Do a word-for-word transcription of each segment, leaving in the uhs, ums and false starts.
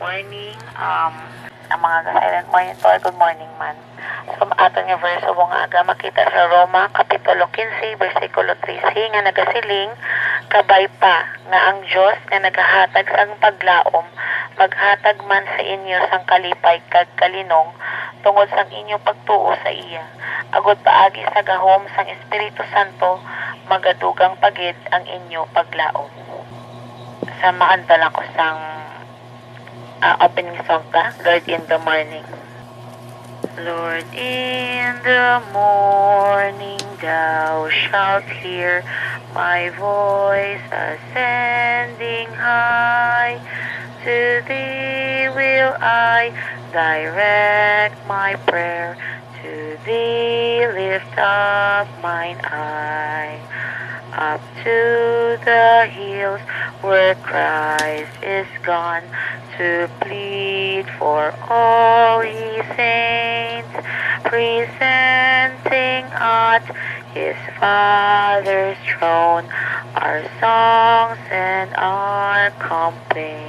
Morning, um, ang mga ga-silent morning to, good morning man. So, aton nga verse subong nga aga makita sa Roma, Kapitulo quince, bersikulo trese, nga nagasiling, "Kabay pa nga ang Dios nga nagahatag sang paglaom maghatag man sa inyo sang kalipay kag kalinong tungod sang inyo pagtuo sa iya, agod paagi sa gahom sang Espiritu Santo magadugang pa gid ang inyo paglaom." Sa maanta lang ko sang ah, opening song ta, Lord in the Morning. Lord, in the morning thou shalt hear my voice ascending high. To thee will I direct my prayer, to thee lift up mine eye. Up to the hills where Christ is gone to plead for all his saints, presenting at his Father's throne our songs and our complaints.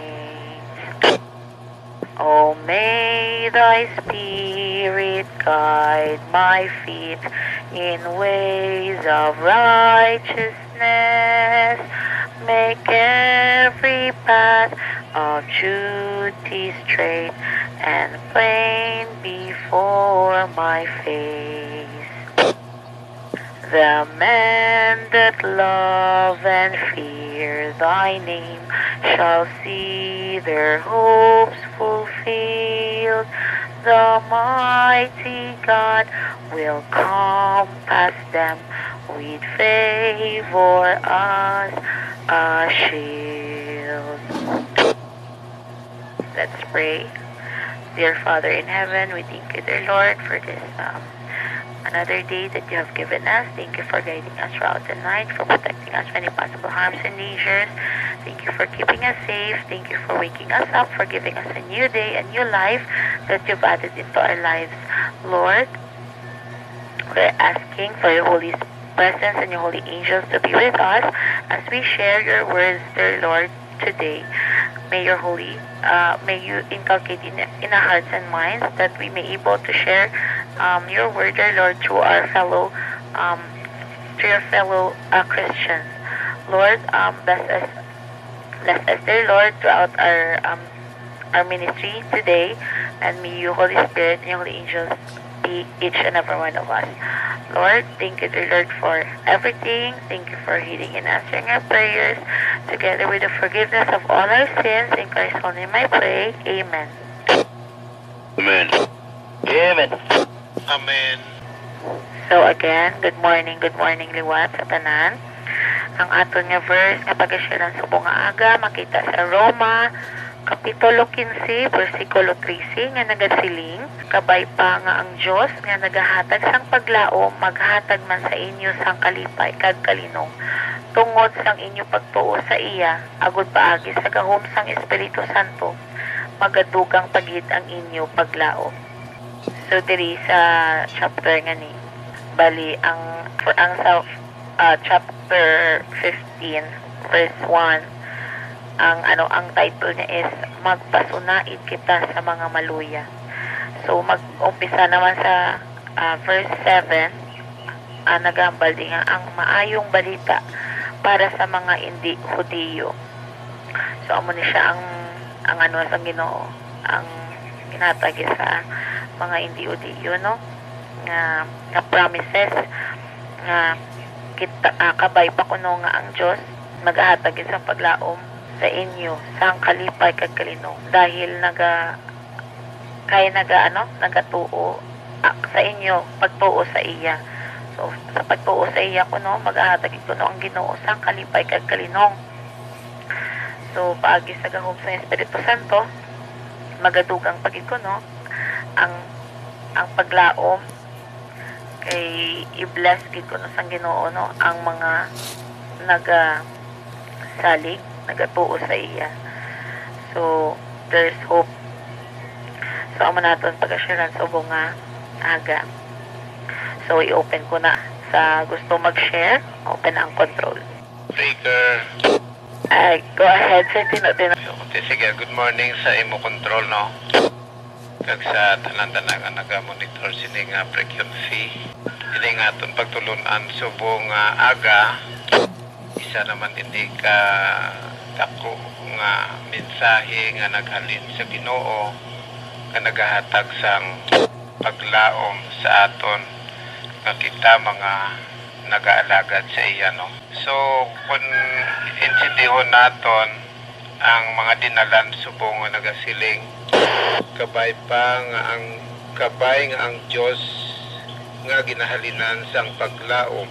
Oh, may thy Spirit guide my feet in ways of righteousness. Make every path of duty straight and plain before my face. The men that love and fear thy name shall see their hopes fulfilled. The mighty God will compass them with favor as a shield. Let's pray. Dear Father in heaven, we thank you, dear Lord, for this um, another day that you have given us. Thank you for guiding us throughout the night, for protecting us from any possible harms and dangers. Thank you for keeping us safe. Thank you for waking us up, for giving us a new day, a new life that you've added into our lives. Lord, we're asking for your holy presence and your holy angels to be with us as we share your words, dear Lord, today. May your holy, uh, may you inculcate in, in our hearts and minds that we may able to share um, your word, dear Lord, to our fellow, um, to your fellow uh, Christians. Lord, um, bless us, bless us, dear Lord, throughout our um, our ministry today, and may you, Holy Spirit, and your holy angels be each and every one of us. Lord, thank you, dear Lord, for everything. Thank you for hearing and answering our prayers, together with the forgiveness of all our sins. In Christ's holy name I pray. Amen. Amen. Amen. Amen. So again, good morning, good morning liwat sa tanan. Ang aton nga verse nga pag-share subong nga aga makita sa Roma, Kapitulo quince, bersikulo trese, nga nagasiling, "Kabay pa nga ang Dios nga nagahatag sang paglaom maghatag man sa inyo sang kalipay kag kalinong tungod sang inyo pagtuo sa iya, agud paagi sa gahom sang Espiritu Santo magadugang pa gid ang inyo paglaom." So diri sa chapter nga ni, bali ang, for ang sa ah, chapter fifteen, verse one, ang ano, ang title niya is Magpasunaid Kita sa Mga Maluya. So mag-umpisa naman sa ah, verse seven, ah, nagahambal din nga ang maayong balita para sa mga indi Hudiyo. So amo ni siya ang, ang ano sa Ginoo, ang ginhatag sa mga indi Hudiyo, no, nga, nga promises nga kita, ah, kabay pa kuno nga ang Dios magahatag sa paglaom sa inyo sang kalipay kag kalinong, dahil naga kay naga, ano, nagatuo, ah, sa inyo pagtuo sa iya. So sa pagtuo sa iya kuno, magahatag gid kuno ang Ginoo sang kalipay kag kalinong. So paagi sa gahom sa Espiritu Santo, magadugang pa gid kuno ang, ang paglaom, kay i-bless gid kuno sang Ginoo, no, ang mga naga salig, nagatuo sa iya. So there's hope. So amo naton pag-assurance subong nga aga. So i-open ko na, sa gusto mag-share, open ang control. Speaker. Ay, go ahead, Sir Tino Tino. Sige, good morning sa imo control, no? Kag sa tanan-tanan nga naga-monitor sini nga frequency. Ini nga aton pagtulon-an subong nga aga, isa naman ini ka dako nga mensahe nga naghalin sa Ginoo nga nagahatag sang paglaom sa aton nga kita mga nagaalagad sa iya, no? So, kung intindihon naton ang mga dinalan subong nga nagasiling, kabay pa nga ang kabay nga ang Dios nga ginahalinan sang paglaom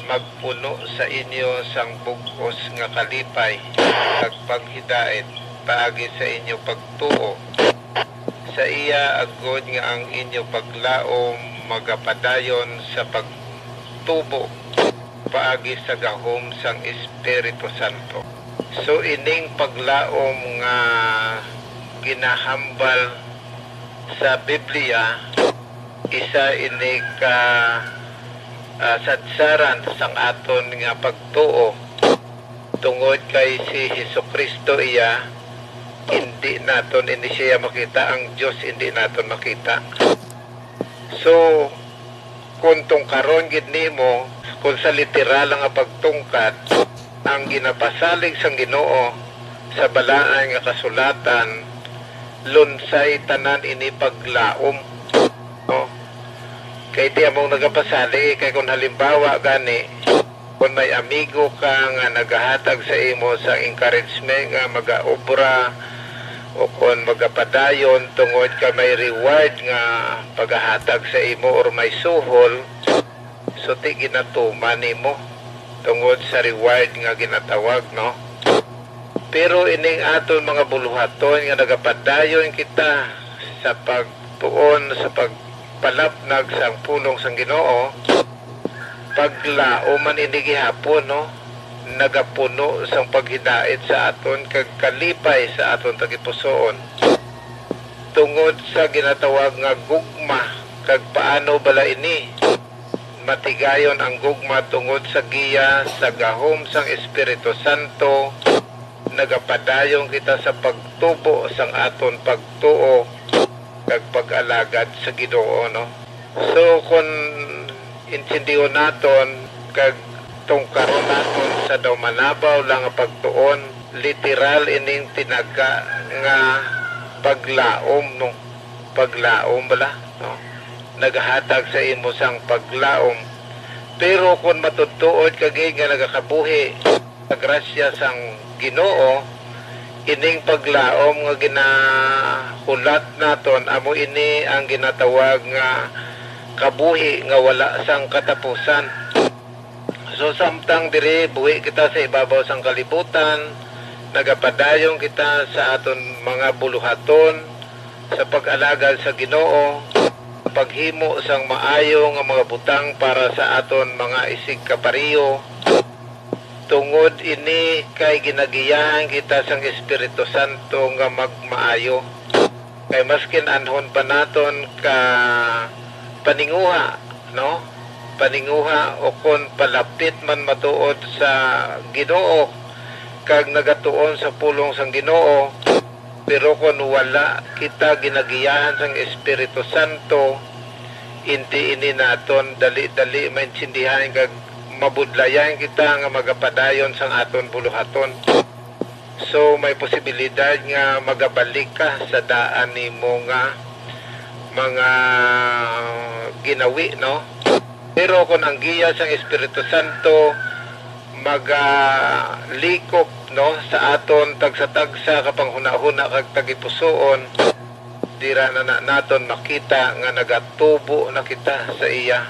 magpuno sa inyo sang bug-os nga kalipay kag paghidait paagi sa inyo pagtuo sa iya, agod nga ang inyo paglaom magapadayon sa pagtubo paagi sa gahom sang Espiritu Santo. So, ining paglaom nga ginahambal sa Biblia, isa ini ka, ah, sadsaran sang aton nga pagtuo, tungod kay si Jesu-Cristo iya, hindi naton ini siya makita, ang Dios hindi naton makita. So, kung tungkaron gid nimo, kung sa literal nga pagtungkad, ang ginapasalig sang Ginoo sa Balaan nga Kasulatan, lunsay tanan ini paglaom, no? Kay di among nagapasalig, kay kung halimbawa gani, kung may amigo ka nga nagahatag sa imo sang encouragement nga magaobra o kon magapadayon tungod kay may reward nga pagahatag sa imo or may suhol, suti ginatuman nimo tungod sa reward nga ginatawag, no? Pero ining aton mga buluhaton nga nagapadayon kita sa pagtuon, sa pagpalapnag sang pulong sang Ginoo, paglaom man ini gihapon, no? Nagapuno sang paghidait sa aton kag kalipay sa aton tagipusoon. Tungod sa ginatawag nga gugma, kag paano bala ini? Matigayon ang gugma tungod sa giya sa gahom sang Espiritu Santo, nagapadayon kita sa pagtubo sang aton pagtuo kag pag-alagad sa Ginoo, no? So, kun intindihon naton kag tungkaron naton sa daw manabaw lang nga pagtuon, literal ining tinaga nga paglaom, no? Paglaom bala, no? Nagahatag sa imo sang paglaom. Pero kun matudtuod ka gid nga nagakabuhi sa grasya sang Ginoo, ining paglaom nga ginahulat naton, amo ini ang ginatawag nga kabuhi nga wala sang katapusan. So, samtang diri buhi kita sa ibabaw sang kalibutan, nagapadayon kita sa aton mga buluhaton sa pag-alagad sa Ginoo, paghimo sang maayo nga mga butang para sa aton mga isigkapareho. Tungod ini kay ginagiyahan kita sang Espiritu Santo nga magmaayo. Kay maskin anhon pa naton ka paninguha, no? Paninguha o kon palapit man matuod sa Ginoo kag nagatuon sa pulong sang Ginoo, pero kon wala kita ginagiyahan sang Espiritu Santo, hindi ini naton dali-dali maintindihan kag mabudlayan kita nga magapadayon sang aton buluhaton. So, may posibilidad nga magabalik ka sa daan nimo nga mga ginawi, no? Pero kung ang giya sang Espiritu Santo magalikop, no, sa aton tagsa-tagsa ka panghunahuna kag tagipusoon, dira na, na naton makita nga nagatubo na kita sa iya.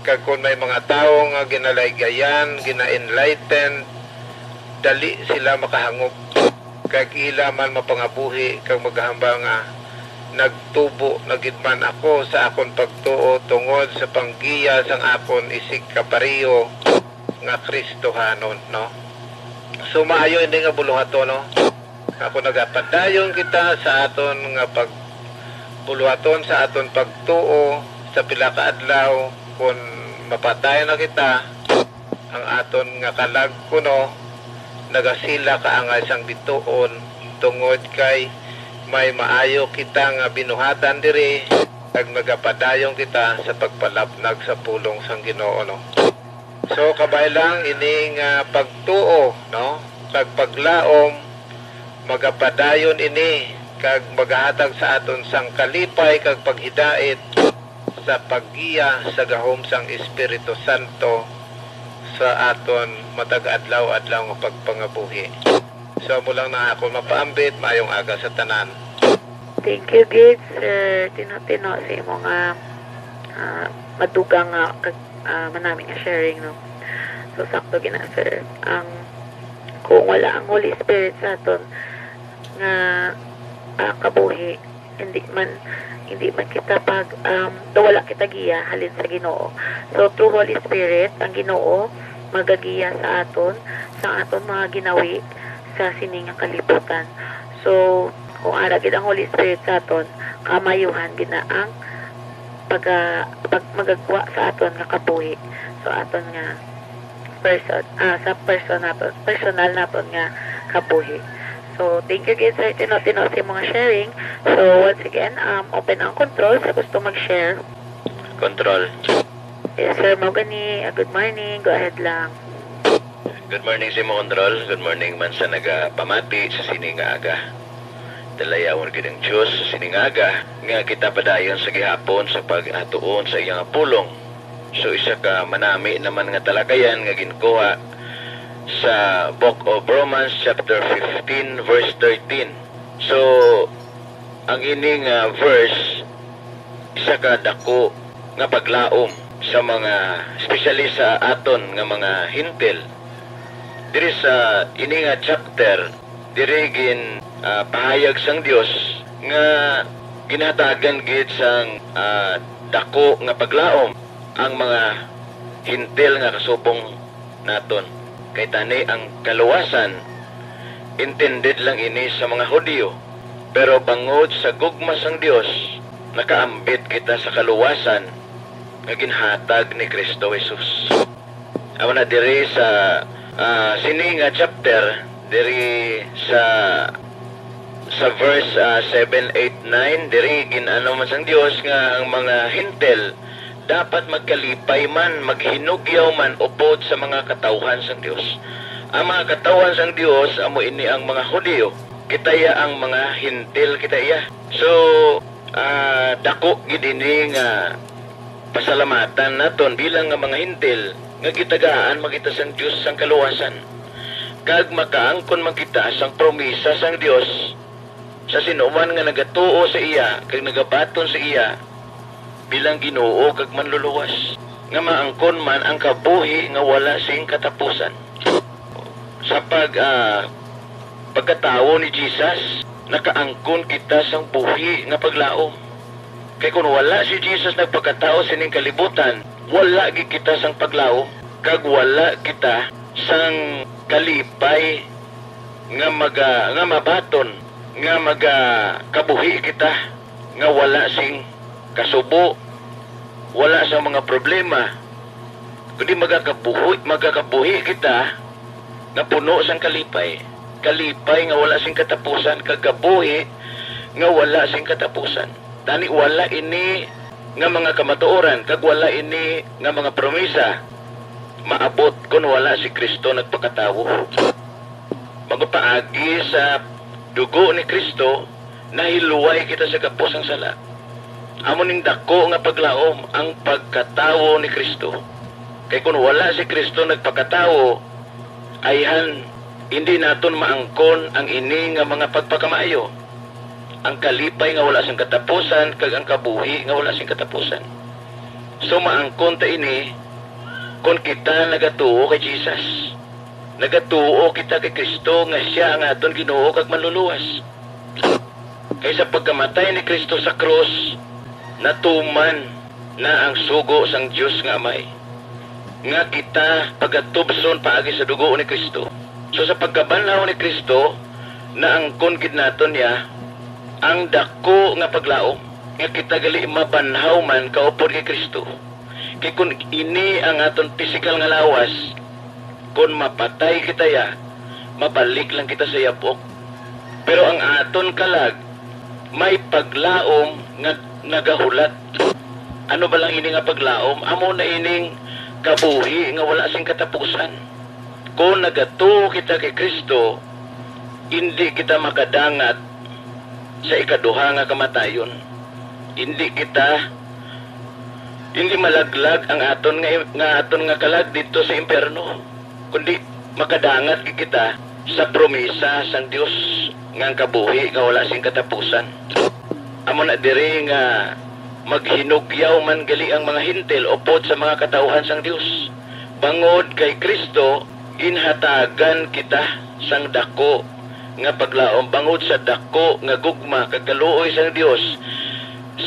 Kag kon may mga tawo nga ginalaygayan, gina-enlighten, dali sila makahangop, kag ila man mapangabuhi kag maghambal nga, "Nagtubo na gid man ako sa akon pagtuo tungod sa panggiya sang akon isigkapareho nga Kristohanon," no? So, maayo ini nga buluhaton, no? Ako nagapadayon kita sa aton nga pag-, buluhaton sa aton pagtuo sa pila ka adlaw, kun mapatay na kita, ang aton nga kalag kuno Nagasila ka angay sang bituon, tungod kay may maayo kita nga binuhatan diri, kag nagapadayon kita sa pagpalapnag sa pulong sang Ginoo, no? So, kabay lang ini nga pagtuo, no? Kag paglaom, magapadayon ini, kag magahatag sa aton sang kalipay kag paghidait sa paggiya sa gahom sang Espiritu Santo sa aton matag adlaw-adlaw nga pagpangabuhi. So, amo lang na akon mapaambit, maayong aga sa tanan. Thank you gid, Sir Tino-Tino, sa imo nga, ah, madugang nga kag, ah, manami nga sharing, no? So, sakto gid na, sir. Ang, kung wala ang Holy Spirit sa aton nga, ah, kabuhi, hindi man, hindi man kita pag, um, wala kita giya halin sa Ginoo. So, through Holy Spirit, ang Ginoo magagiya sa aton, sa aton mga ginawi sa sini nga kalibutan. So, kung ara gid ang Holy Spirit sa aton, kamayuhan gid na ang pag, ah, pag magagwa sa aton nga kabuhi. So, aton nga person, ah, sa person naton, personal naton nga kabuhi. So, thank you gid, Sir Tino-Tino, sa mga sharing. So, once again, um, open ang control sa gusto mag-share. Control. Yes, sir. Mao gani. Ah, good morning. Go ahead lang. Good morning sa imo, Control. Good morning man sa nagapamati sa sini nga aga. Dalayawon gid ang Dios sa sini nga aga nga kita padayon sa gihapon sa pag-atuon sa iya nga pulong. So, isa ka manami naman nga talakayan nga ginkuha sa Book of Romans chapter fifteen, verse thirteen. So, ang ini nga verse, isa ka dako nga paglaom sa mga, especially sa aton nga mga Hentil. Diri sa ini nga chapter, diri gin, ah, pahayag sang Dios nga ginhatagan gid sang, ah, dako nga paglaom ang mga Hentil nga kasubong naton. Kay tani ang kaluwasan, intended lang ini sa mga Hudiyo, pero bangod sa gugma sang Dios, nakaambit kita sa kaluwasan nga ginhatag ni Cristo Jesus. Amo na diri sa, ah, sini nga chapter, diri sa, sa verse, ah, seven, eight, nine, diri gin-ano man sang Dios nga ang mga Hentil dapat magkalipay man, maghinugyaw man upod sa mga katawhan sang Dios. Ang mga katawhan sang Dios amo ini ang mga Hudiyo. Kita iya ang mga Hentil, kita iya. So, ah, dako gid ini nga pasalamatan naton bilang nga mga Hentil nga gitagaan man kita sang Dios sang kaluwasan, kag makaangkon man kita sang promisa sang Dios sa sino man nga nagatuo sa iya kag nagabaton sa iya bilang Ginoo kag Manluluwas, nga maangkon man ang kabuhi nga wala sing katapusan. Sa pag, ah, pagkatawo ni Jesus, nakaangkon kita sang buhi nga paglaom. Kay kon wala si Jesus nagpakatawo sining kalibutan, wala gid kita sang paglaom, kag wala kita sang kalipay nga maga-, nga mabaton nga magakabuhi kita nga wala sing kasubo, wala sang mga problema, kundi magakabuhi, magakabuhi kita nga puno sang kalipay, kalipay nga wala sing katapusan, kag kabuhi nga wala sing katapusan. Tani wala ini nga mga kamatuoran, kag wala ini nga mga promisa maabot kon wala si Cristo nagpakatawo. Bangod paagi sa dugo ni Cristo, nahilway kita sa gapos sang sala. Amo ning dako nga paglaom, ang pagkatawo ni Cristo. Kay kon wala si Cristo nagpakatawo, ayhan, hindi naton maangkon ang ini nga mga pagpakamaayo, ang kalipay nga wala sing katapusan, kag ang kabuhi nga wala sing katapusan. So, maangkon ta ini kon kita nagatuo kay Jesus. Nagatuo kita kay Cristo nga sia ang aton Ginoo kag Manluluwas. Kay sa pagkamatay ni Cristo sa krus, natuman na ang sugo sang Dios nga Amay, nga kita pagatubson paagi sa dugo ni Cristo. So, sa pagkabanhaw ni Cristo, naangkon gid naton niya ang dako nga paglaom, nga kita gali mabanhaw man kaupod kay Cristo. Kay kon ini ang aton pisikal nga lawas, kon mapatay kita ya, mabalik lang kita sa yabok. Pero ang aton kalag may paglaom nga nagahulat. Ano ba lang ini nga paglaom? Amo na ining kabuhi nga wala sing katapusan. Kon nagatuo kita kay Kristo, indi kita makadangat sa ikaduha nga kamatayon. Indi kita, indi malaglag ang aton nga, nga aton nga kalag didto sa impyerno, kundi makadangat gid kita sa promisa sang Dios nga ang kabuhi nga wala sing katapusan. Amo na diri nga maghinugyaw man gali ang mga Hentil upod sa mga katawuhan sang Dios. Bangod kay Cristo, ginhatagan kita sang daku nga paglaom, bangod sa daku nga gugma kag kaluoy sang Dios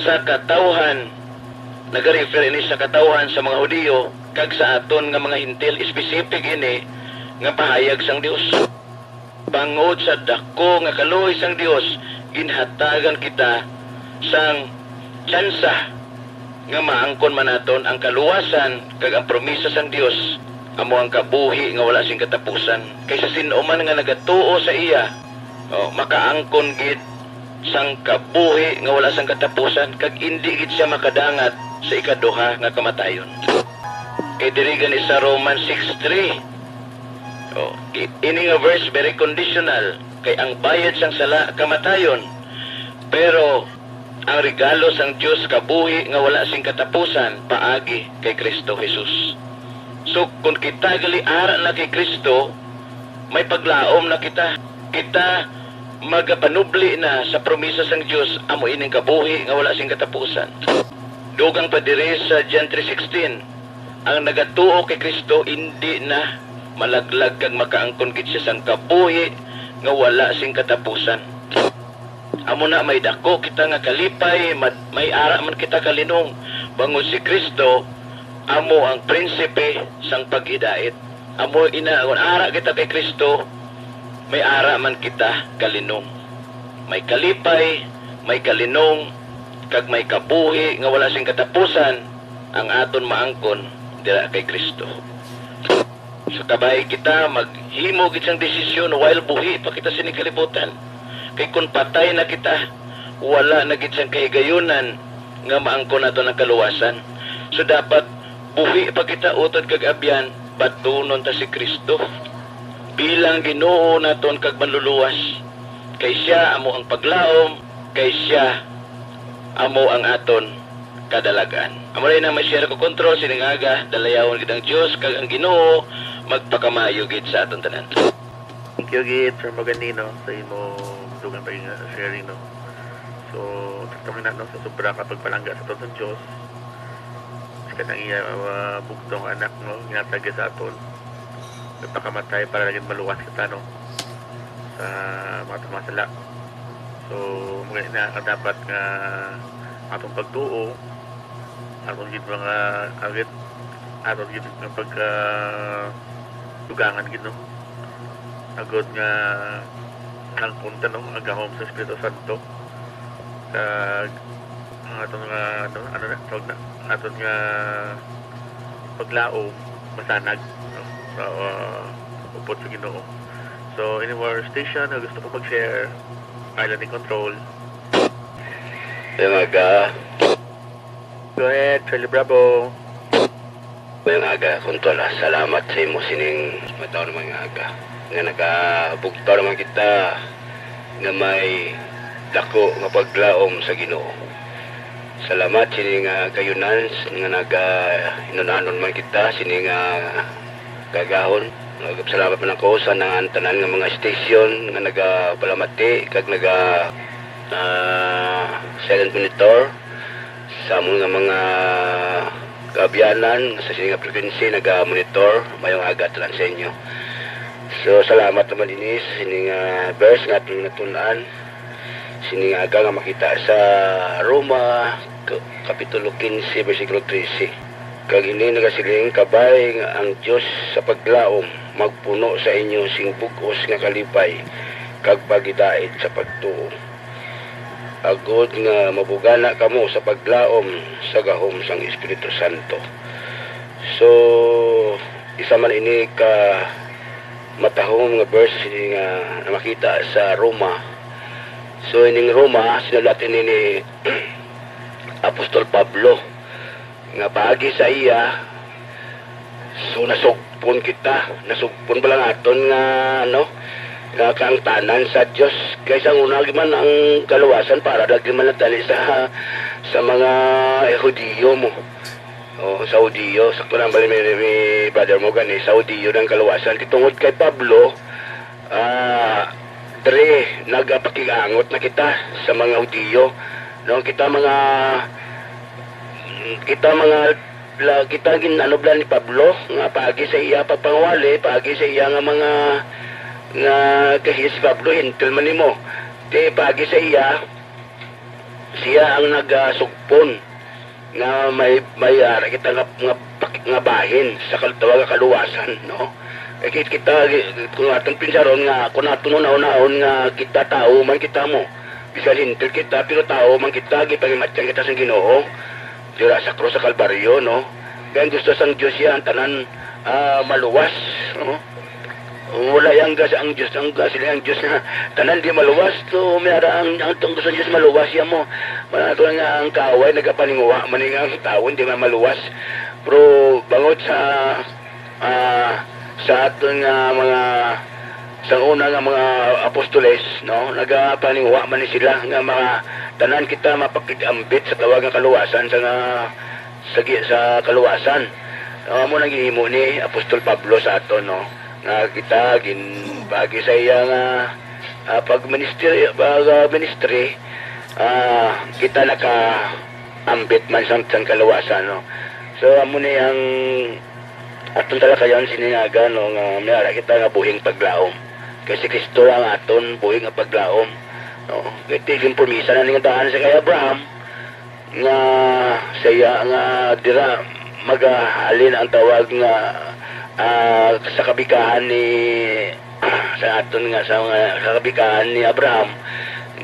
sa katawuhan. Nagarefer ini sa katawuhan sa mga Hudiyo kag sa aton nga mga Hentil. Specific ini nga pahayag sang Dios. Bangod sa daku nga kaluoy sang Dios, ginhatagan kita sang tsansa nga maangkon man naton ang kaluwasan kag ang promisa sang Dios, amo ang kabuhi nga wala sing katapusan. Kay sa sin-o man nga nagatuo sa iya, oh, makaangkon gid sang kabuhi nga wala sang katapusan, kag indi gid sia makadangat sa ikaduha nga kamatayon. Kay diri gani sa Romans six three, oh, i-, ini nga verse very conditional, kay ang bayad sang sala kamatayon, pero ang regalo sang Dios kabuhi nga wala sing katapusan paagi kay Cristo Jesus. So, kung kita gali ara na kay Cristo, may paglaom na kita. Kita magapanubli na sa promisa sang Dios, amo ining kabuhi nga wala sing katapusan. Dugang pa diri sa John three sixteen, ang nagatuo kay Cristo indi na malaglag kag makaangkon gid sia sang kabuhi nga wala sing katapusan. Amo na, may daku kita nga kalipay, mad-, may ara man kita kalinong, bangod si Cristo amo ang prinsipe sang paghidait. Amo ina, kon ara kita kay Cristo, may ara man kita kalinong. May kalipay, may kalinong, kag may kabuhi nga wala sing katapusan ang aton maangkon dira kay Cristo. So, kabay kita maghimo gid sang desisyon while buhi pa kita sini kalibutan. Kay kon patay na kita, wala na gid sang kahigayunan nga maangkon naton ang kaluwasan. So, dapat buhi pa kita utod kag abyan, batunon ta si Cristo bilang Ginoo naton kag Manluluwas. Kay sia amo ang paglaom, kay sia amo ang aton kadalag-an. Amo na may share ko, Control, sining aga, dalayawon gid ang Dios kag ang Ginoo magpakamaayo gid sa aton tanan. Thank you gid, Sir Magandino, sa imo dugang pa nga sharing, no. So, sakto man na, no, sa sobra ka pagpalangga sa aton Dios, sa kanang iya, uh, bugtong anak, no, ginatag sa aton, nagpakamatay para lagi maluwas kita, no, sa mga, mga sala. So, muna na ang dapat nga atong pagtuo, aton gid mga agit, aton gid nga pagka dugangan gid, no? Agod nga ang punta, no, ang gahom sa Espiritu Santo. Kag ang aton nga, ano, ano na, tawag na, aton nga paglaom, masanag, no? Sa, uh, upod sa Ginoo. So, any more station na gusto ko mag-share, island in control. Yung aga. Go ahead, Charlie Bravo. Yung aga, Control, ah. Salamat sa imo sining mataw na mga aga nga nagabugtaw naman kita nga may dako nga paglaom sa Ginoo. Salamat sini nga kayunan nga naga inunanon man kita sini nga kagahon. Salamat man ako sa nang tanan nga mga station nga nagapalamati kag naga, ah, silent monitor sa amon nga mga kaabyanan sa sini nga frequency naga-monitor. Mayong aga tanan sa inyo. So, salamat naman ini sa sini nga verse nga aton natun-an. Sini nga aga nga makita sa Roma, k-, Kapitulo quince, bersikulo trese. Kag ini nagasiling, "Kabay nga ang Dios sa paglaom magpuno sa inyo sing bug-os nga kalipay kag paghidait sa pagtuo, agod nga mabugana kamo sa paglaom sa gahom sang Espiritu Santo." So, isa man ini ka matahom nga verse nga makita sa Roma. So, ining Roma, sinulat ini ni Apostol Pablo, nga paagi sa iya, so, nasugpon kita, nasugpon bala naton nga, ano, nga kaangtanan sa Dios. Kay sang una man ang kaluwasan para lagi man lang tani sa, sa mga Hudiyo mo. O, sa Hudiyo, sakto lang bali ni, ni Brother Morgan, eh, sa Hudiyo ng kaluwasan. Kay tungod kay Pablo, ah, dre, nagapakig-angot na kita sa mga Hudiyo. No, kita mga, kita mga, la, kita gin-, ano bala ni Pablo, nga paagi sa iya pagpangwali, paagi sa iya nga mga, nga, kasi si Pablo, Hentil man nimo. Di, paagi sa iya, siya ang nagasugpon nga may, may ara kita nga, nga, nga bahin sa kal-, tawag nga kaluwasan, no? Kay kit-, kita, kung aton pinsaron nga, kung aton hunahunaon nga kita tawo man kita mo, bisan Hentil kita, pero tawo man kita, gipangimatyan kita sa Ginoo dira sa krus sa Kalbaryo, no? Kay ang gusto sang Dios iya, ang tanan, ah, maluwas, no? Wala yang gas ang Dios, ang gas ang Dios nga tanan di maluwas. So, may ara ang, ang, ang gusto sa Dios maluwas iya mo. Wala to nga ang kaaway nagapaninguha man nga ang tawo di man maluwas. Pero bangod sa, ah, sa aton nga mga, sa una nga mga apostoles, no, nagapaninguha man ni sila nga mga tanan kita mapakig-ambit sa tawag nga kaluwasan sa nga sa gi-, sa kaluwasan. Amo nang gihimo ni Apostol Pablo sa aton, no, nga kita gin-, paagi sa iya nga, ah, pag-ministry, pag, ah, ministry, ah, kita nakaambit man sang, sang kaluwasan, no. So, amo ni ang aton talakayan sini nga aga, no, nga may ara kita nga buhing paglaom. Kay si Cristo ang aton buhing nga paglaom, no. Kay ti ginpromisa na ni nga daan sa kay Abraham, nga sa iya nga dira magahalin ang tawag nga, ah, sa kabikahan ni, sa aton nga sa mga, sa kabikahan ni Abraham,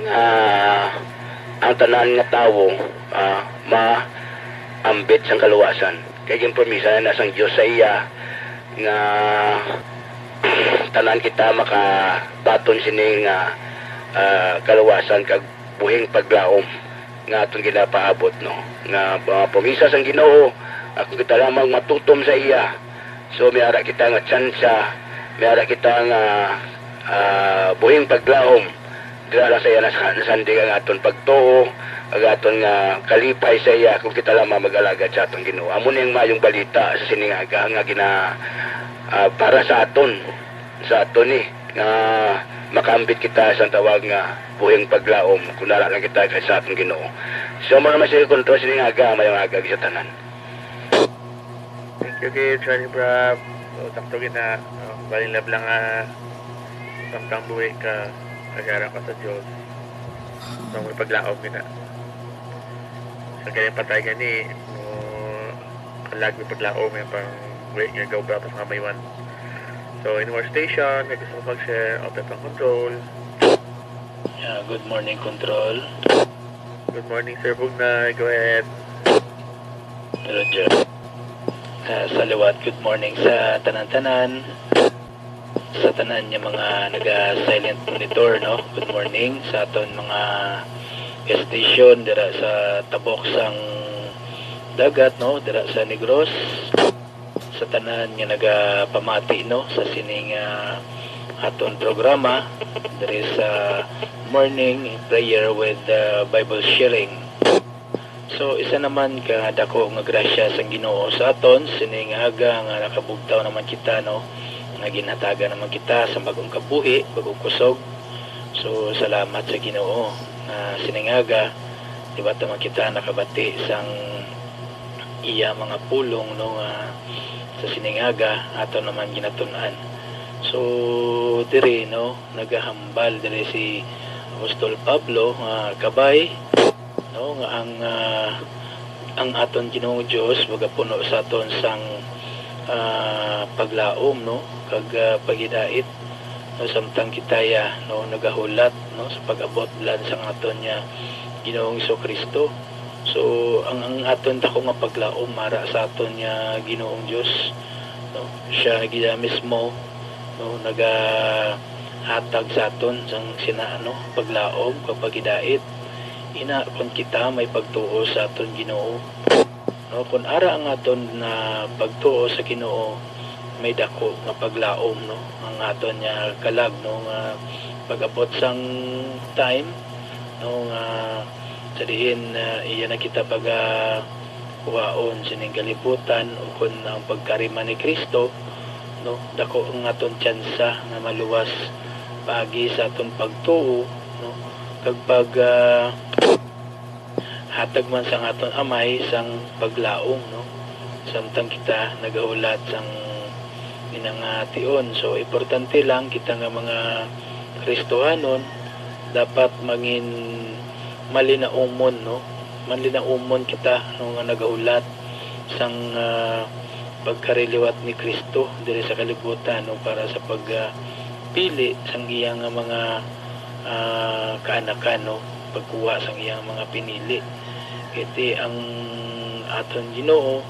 nga ang tanan nga tawo, ah, maambit sang kaluwasan. Kay ginpromisa na sang Dios sa iya nga tanan kita makabaton sini nga, ah, kaluwasan kag buhing paglaom nga aton ginapaabot, no? Nga mga promisa sang Ginoo, kung kita lamang matutom sa iya. So, may ara kita nga tsansa, may ara kita nga, ah, buhing paglaom. Dira lang sa iya nas-, nasandig ang aton pagtuo, ang aton nga kalipay sa iya kung kita lamang mag-alagad sa aton Ginoo. Amo ni ang mayong balita sa sining aga nga gina-, ah, para sa aton. Sa aton ni nga makaambit kita sa tawag nga buhing paglaom, kun ara lang kita kay sa aton Ginoo. So, mo naman siya kontrol sining aga, mayong aga sa tanan. Thank you, kay Charlie Brab. So, sakto gina, uh, baling lablang, ah, samtang buhi ka, agara ka sa Dios. So, may paglaom gina. Sa kaya patay gani, mo, kalag may paglaom, may pang buhi nga gaubra pa sa kamaywan. So, in our station, may gusto mag-share, open pang control. Yeah, good morning, control. Good morning, Sir Bugnay. Go ahead. Roger. Ah, sa liwat, good morning sa tanan-tanan. Sa tanan nga mga naga-silent monitor, no? Good morning sa aton mga station dira sa tabok sang dagat, no? Dira sa Negros. Sa tanan nga nagapamati, no, sa sining, ah, aton programa diri sa morning prayer with, ah, Bible sharing. So, isa naman ka dako nga grasya sang Ginoo sa aton sining aga nga nakabugtaw naman kita, no, nga ginhatagan naman kita sa bag-ong kabuhi, bag-ong kusog. So, salamat sa Ginoo nga sining aga, di ba, naman kita nakabati sang iya mga pulong, no, nga sa sining aga ato naman ginatun-an. So, diri, no, nagahambal diri si Apostol Pablo nga kabay, no, nga ang, ah, ang aton Ginoong Dios magapuno sa aton sang, ah, paglaom, no, kag, ah, paghidait, no, samtang kita ya, no, nagahulat, no, sa pag-abot lang sang aton nga Ginoong Jesu-Cristo. So, ang, ang aton dako nga paglaom ara sa aton nga Ginoong Dios, no, siya gid mismo no, nagahatag sa aton sang sina, ano, paglaom kag paghidait. Ina, kon kita may pagtuo sa aton Ginoo, no, kon ara ang aton na pagtuo sa Ginoo, may dako nga paglaom, no, ang aton nga kalag, no, nga pag-abot sang time, no, nga sa diin, ah, iya na kita paga kuhaon sining kalibutan, o kon ang pagkari man ni Cristo, no, dako ang aton tsansa nga maluwas paagi sa aton pagtuo, no, kag pag, ah, hatag man sang aton Amay sang paglaom, no, samtang kita nagahulat sang ina nga tion. So, importante lang kita nga mga Kristohanon dapat mangin malinaumon, no? Manlinaumon kita, no, nga nagahulat sang, ah, pagkari liwat ni Cristo diri sa kalibutan, no, para sa pag, ah, pili sang iya nga mga, ah, kaanakan, no? Pagkuha sang iya nga mga pinili. Kay ti ang aton Ginoo,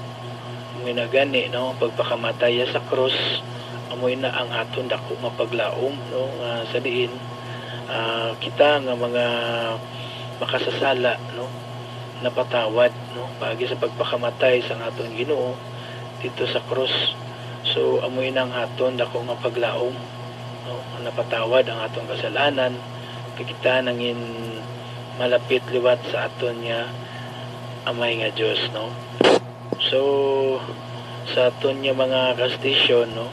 amo na gani, no, pagpakamatay sa krus, amo na ang aton dako nga paglaom, no, nga sa diin, ah, kita nga mga makasasala, no, napatawad, no, paagi sa pagpakamatay sang aton Ginoo didto sa krus. So, amo na ang aton dako nga paglaom, no, nga napatawad ang aton kasalanan, kag kita nangin malapit liwat sa aton nga Amay nga Dios, no. So, sa aton nga mga ka-station, no,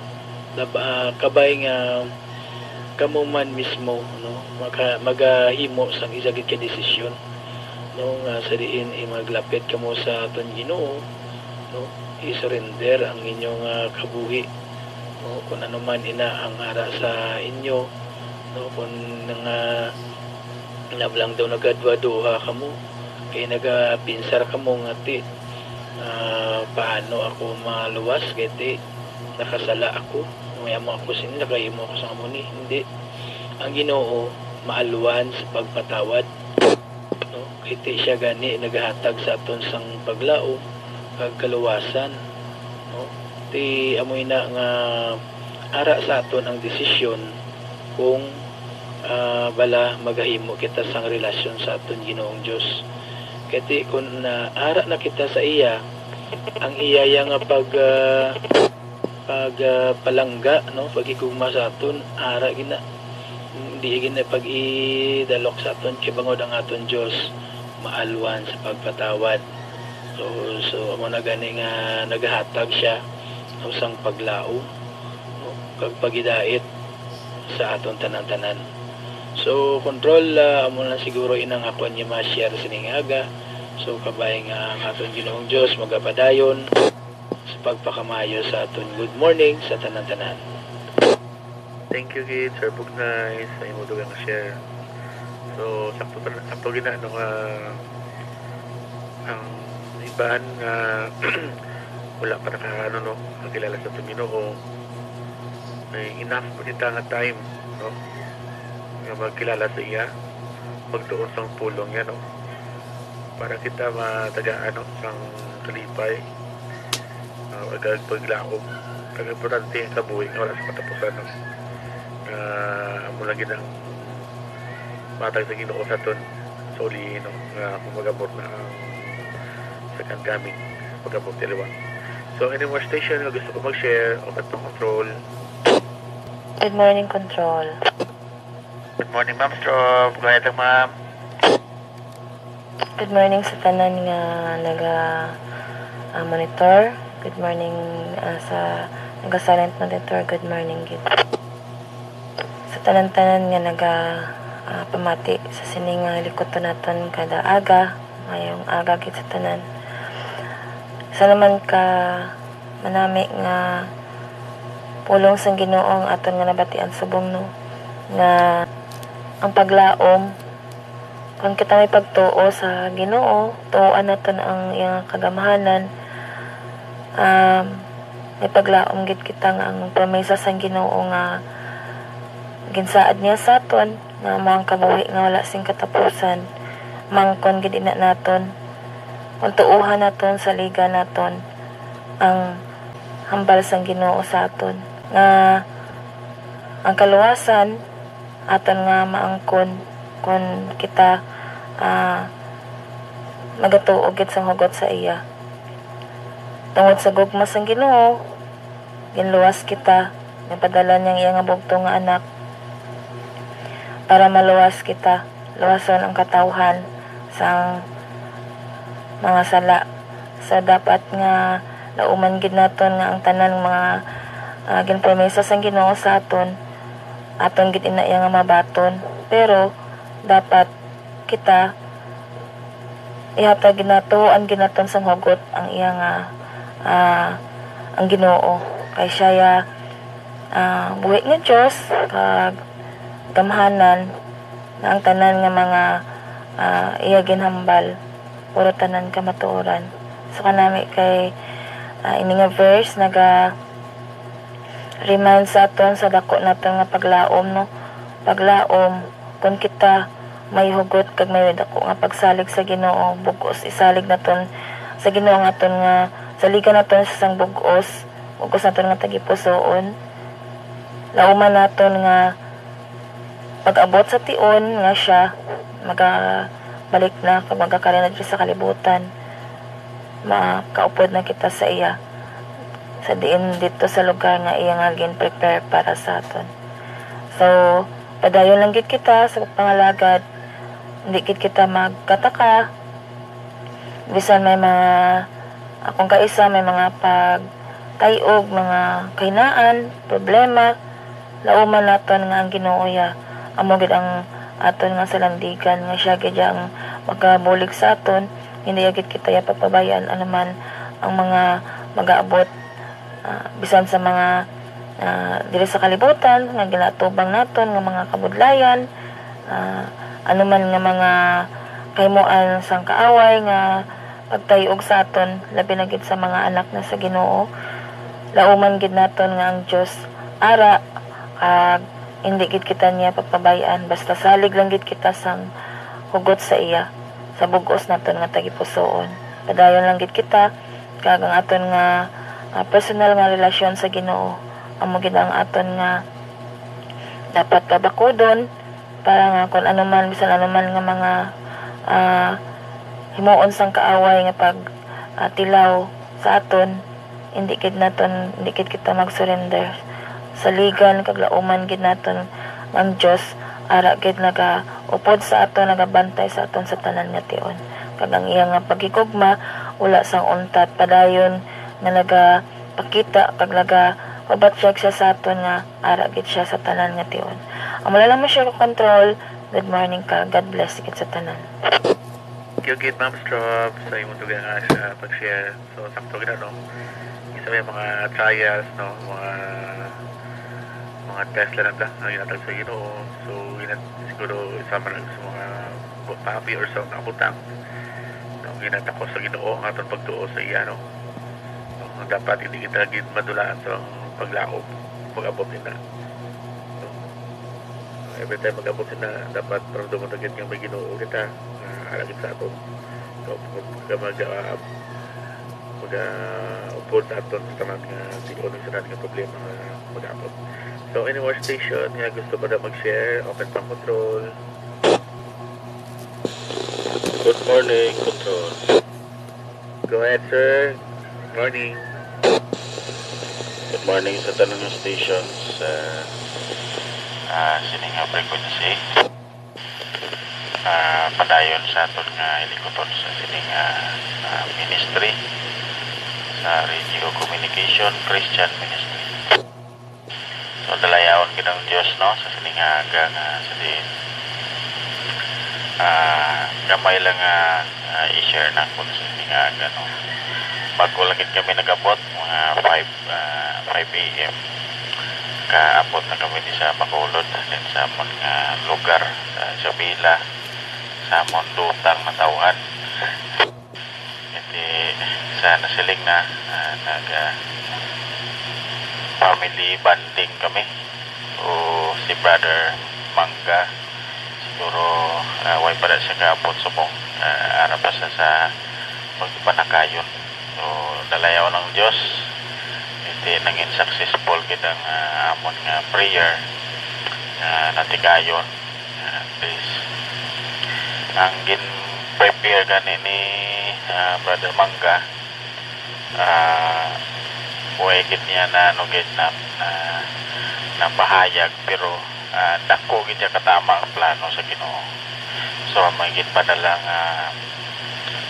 lab-, ah, kabay nga kamo man mismo, no, maka-, magahimo sang isa gid ka desisyon, no, nga sa diin, eh, maglapit kamo sa aton Ginoo, no, i-surrender ang inyong, ah, kabuhi, no, kung ano man ina ang ara sa inyo, no, kung nga, nga lang daw nagaduha-duha kamo, kay nagapinsar kamo nga ti, ah, paano ako maluwas kay ti nakasala ako? May amo ako sini, nakahimo ako sa amo ni. Hindi. Ang Ginoo maalwan sa pagpatawad, no? Kay ti siya gani nagahatag sa aton sang paglaom kag kaluwasan, no? Ti amo ina nga ara sa aton ang desisyon kung, ah, bala magahimo kita sang relasyon sa aton Ginoong Dios. Kay ti kun, ah, ara na kita sa iya, ang iya ya nga pag, ah, pag, ah, palangga, no, paghigugma sa aton, ara gina, di gina pag-idalok sa aton, kay bangod ang aton Dios maalwan sa pagpatawad. So, so, amo na gani nga nagahatag siya, no, sang paglaom, no, kag paghidait sa aton tanan-tanan. So, Control, ah, amo na siguro inang akon nga ma-share sining aga. So, kabay nga ang aton Ginoong Dios magapadayon sa pagpakamaayo sa aton good morning sa tanan-tanan. Thank you gid, Sir Bugnay, sa imo dugang share. So, sakto pa, sakto gina, no, nga ang iban nga wala pa naka, ano, no, nakilala sa aton Ginoo, may enough pa kita nga time, no, nga magkilala sa iya, magtuon sang pulong niya, no, para kita matagaan, no, sang kalipay, ah, agag paglaom. Ang importante ang kabuhi nga wala sa katapusan, no? Nga amo lang gid ang matag sa Ginoo sa aton sa uli, no? Nga kung mag-abot na ang second coming, mag-abot diri wa. So, any more station nga gusto ko mag-share o katong Control? Good morning, Control. Good morning, Ma'am Strop. Go ahead lang, ma'am. Good morning sa tanan nga naga, ah, monitor. Good morning, ah, sa naga silent monitor. Good morning gid sa tanan-tanan nga naga, ah, pamati sa sini nga likuton naton kada aga. Mayong aga gid sa tanan. Sa naman ka manami nga pulong sang Ginoo ang aton nga nabatian subong, no, nga ang paglaom, kung kita may pagtuo sa Ginoo, tuoan naton ang iyang kagamhanan, um, may paglaom gid kita nga ang promesa sang Ginoo nga ginsaad niya sa aton, nga amo ang kabuhi nga wala sing katapusan, mangkon gid ina naton, kung tuohan naton, saligan naton ang hambal sang Ginoo sa aton, nga Ang kaluwasan aton nga maangkon kon kita, ah, magatuo gid sang hugot sa iya. Tungod sa gugma sang Ginoo, ginluwas kita, nagpadala niya ang iya nga bugtong nga Anak para maluwas kita, luwason ang katawhan sang mga sala. So, dapat nga lauman gid naton nga ang tanan nga mga, ah, ginpromesa sang Ginoo sa aton, aton gid ina iya nga mabaton. Pero dapat kita ihatag gid nato, tuohan gid naton sang hugot ang iya nga, ah, ang Ginoo. Kay siya ya, ah, buhi nga Dios, kag gamhanan, nga ang tanan nga mga, ah, iya ginhambal, puro tanan kamatuoran. So, kanami kay, ah, ini nga verse naga-remind sa aton sa dako naton nga paglaom, no? Paglaom, kon kita may hugot kag may dako nga pagsalig sa Ginoo, bug-os isalig naton sa Ginoo ang aton nga, saligan naton siya sang bug-os, bug-os naton nga tagipusoon. Lauman naton nga pag-abot sa tion nga siya magabalik na kag magakari na diri sa kalibutan, makaupod na kita sa iya, sa diin dito sa lugar nga iya nga gin-prepare para sa aton. So, padayon lang gid kita sa pangalagad, hindi gid kita magkataka bisan may mga, akong kaisa, may mga pagtayog, mga kahinaan, problema, lauman naton nga ang Ginoo ya amo gid ang aton nga salandigan, nga siya gid ya ang magabulig sa aton. Hindi ya gid kita ya pagpabayaan anuman ang mga magaabot, ah, bisan sa mga, ah, diri sa kalibutan nga ginatubang naton nga mga kabudlayan, ah, anuman nga mga kahimuan sang kaaway nga pagtayog sa aton, labi na gid sa mga anak na sa Ginoo. Lauman gid naton nga ang Dios ara, kag hindi gid kita niya pagpabay-an, basta salig lang gid kita sang hugot sa iya, sa bug-os naton nga tagipusoon. Padayon lang gid kita, kag ang aton nga, ah, personal nga relasyon sa Ginoo, amo gid ang aton nga dapat pabakudon, para nga kon ano man, bisan ano man nga mga, ah, himuon sang kaaway nga pag, ah, tilaw sa aton, hindi gid naton, hindi gid kita mag-surrender. Saligan kag lauman gid naton nga ang Dios ara gid nagaupod sa aton, nagabantay sa aton sa tanan nga tion. Kag ang iya nga paghigugma wala sang untat, padayon nga nagapakita kag nagapabatyag siya sa aton nga ara gid siya sa tanan nga tion. Amo lang mo siya ko control. Good morning ka. God bless gid sa tanan. Thank you gid, Ma'am Strob, sa imong dugang nga, ah, pag-share. So, sakto gid, no? Isa may mga trials, no? Mga, mga test lang lang ang ginatag sa Ginoo. So, ginat-, siguro isa man lang sa mga bu-, papi or sa mga butang, no? Ginatako sa Ginoo ang aton pagtuo sa iya, no? No, dapat hindi kita gid madulaan sa paglaom, pag-abot nila. No? Every time mag-abot sila, dapat paramdaman na gid nga may Ginoo kita, nga ara gid sa aton. So, pag, pag mag, ah, mag, ah, upod sa aton sa tanan nga tion, sa tanan nga problema nga mag-abot. So, any more station nga gusto pa daw mag-share, open pa control. Good morning, control. Go ahead, sir. Morning. Good morning sa tanan nga stations sa, ah, sini nga frequency. Ah, padayon sa aton nga hilikuton sa sini nga, ah, ministry sa Radio Communication Christian Ministry. So, dalayawon gid ang Dios, no, sa sini nga aga nga sa diin, ah, gamay lang nga, ah, i-share na ko sa sini nga aga, no. Bago lang gid kami nag-abot, mga five, ah, five A M. Kaabot na kami di sa Bacolod, din sa amon nga lugar, sa Isabela, sa amon dutang natawhan. Iti sa nasiling na, ah, nag, ah, family bonding kami. O si Brother Mangga, siguro, ah, way pa na siya kaabot subong, ah, ara pa sa, sa pagpanakayon. So, dalayawon ang Dios. Iti nangin successful gid ang, ah, amon nga prayer. ah, natigayon. Ah, please. Ang gin-prepare gani ni, ah, Brother Mangga, ah, way gid niya na, ano gid na, na, napahayag, pero, ah, dako gid siya katama ang plano sa Ginoo. So, may ginpadala nga,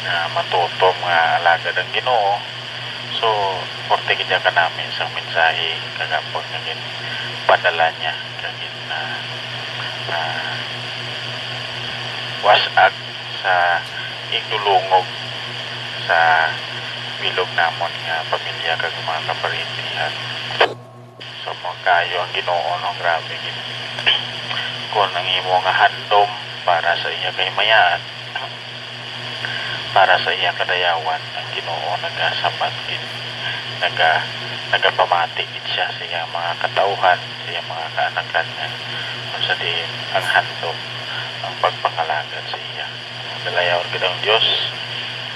ah, matutom nga alagad ang Ginoo. So, forte gid siya kanami sang mensahe kagapon nga ginpadala niya. Kag gin-, ah, ah, was-ag sa igdulungog sa bilog namon nga pamilya kag mga kaparintihan. So, makayo ang Ginoo, no? Grabe gid. Kung ang imo nga handom para sa iya kahimayaan, para sa iya kadayawan, ang Ginoo nagasabat gid, naga-, nagapamati gid siya sa iyang mga katawhan, sa iyang mga kaanakan, nga kung sa diin ang handom, ang pagpangalagad sa iya. Dalayawon gid ang Dios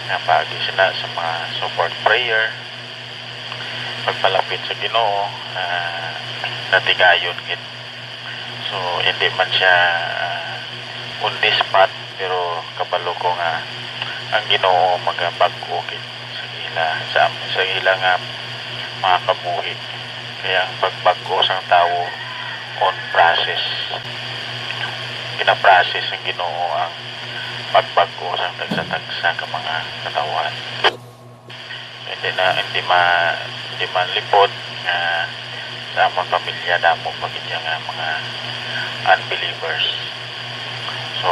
nga paagi sila sa mga support prayer, pagpalapit sa Ginoo, ah, natigayon gid. So, hindi man siya, ah, on the spot, pero kabalo ko nga ang Ginoo magabag-o gid sa ila, sa, sa ila nga mga kabuhi. Kaya ang pagbag-o sang tawo on process. Ginaprocess ng Ginoo ang pagbag-o sang tagsa-tagsa ka mga katawhan. Hindi na, hindi ma-, hindi man lipod nga sa amon pamilya, damo pa gid nga mga unbelievers. So,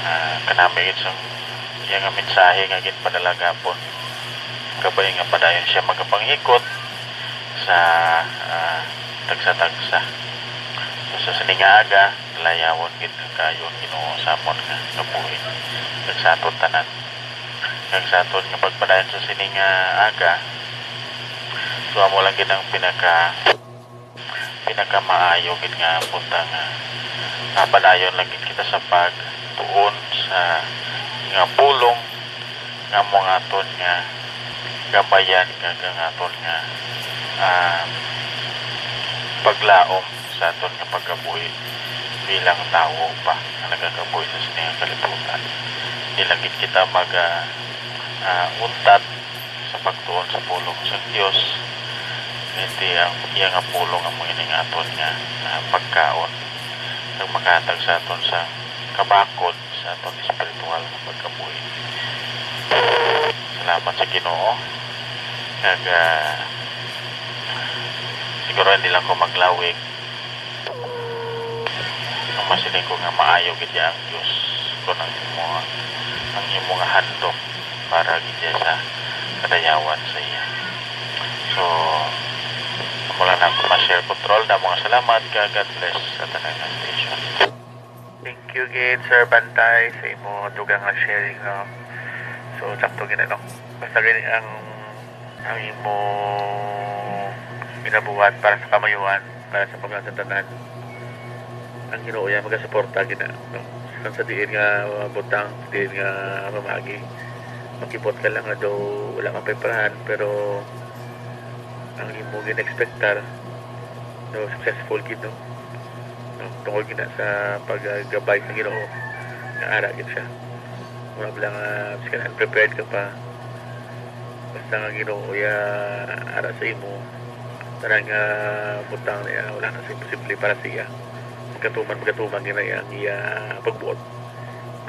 ah, kanami gid sang iya nga mensahe nga ginpadala gapon. Kabay nga padayon siya magapanghikot sa, ah, tagsa-tagsa. So, sa sini nga aga, layawon gid ang kayo ang Ginoo sa amon nga kabuhi, kag sa aton tanan. Kag sa aton nga pagpadayon sa sini nga aga, so amo lang gid ang pinaka, pinakamaayo gid nga butang nga mapadayon lang gid kita sa pagtuon sa nga pulong nga mo nga aton nga gabayan kag ang aton nga, ah, paglaom sa aton nga pagkabuhi bilang tawo pa nga nagakabuhi sa sini nga kalibutan. Di lang gid kita mag, ah, ah, untat sa pagtuon sa pulong sa Dios, hindi ang iya nga pulong amo ini nga aton nga, ah, pagkaon kag makahatag sa aton sa kabakod sa aton espiritual nga pagkabuhi. Salamat sa Ginoo. Kag, ah, siguro hindi lang ko maglawig. Ang masiling ko nga maayo gid ang Dios kung ang imo, ang imo nga handom para gid sa kadayawan sa iya. So, amo lang na ako ma-share, Control. Damo nga salamat, ka God bless sa tanan nga station. Thank you gid, Sir Bantay, sa imo dugang nga sharing, no? So, sakto gid, no? Basta gani ang, ang imo ginabuhat para sa kamayuan, para sa paglaom sa tanan. Ang Ginoo ya magasuporta gid na, no? Kung sa diin nga butang, diin nga pamaagi, makibot ka lang nga daw wala ka pay parahan, pero ang imo gin-expectar, no, successful gid, no? No, tungod gid na sa paggabay sa Ginoo, nga ara gid siya. Wala bala nga, bisan unprepared ka pa, basta nga Ginoo ya ara sa imo, tanan nga butang niya, wala na sa imposible para siya. Magkatuman, magkatuman gid na iya, ang iya pagbuot,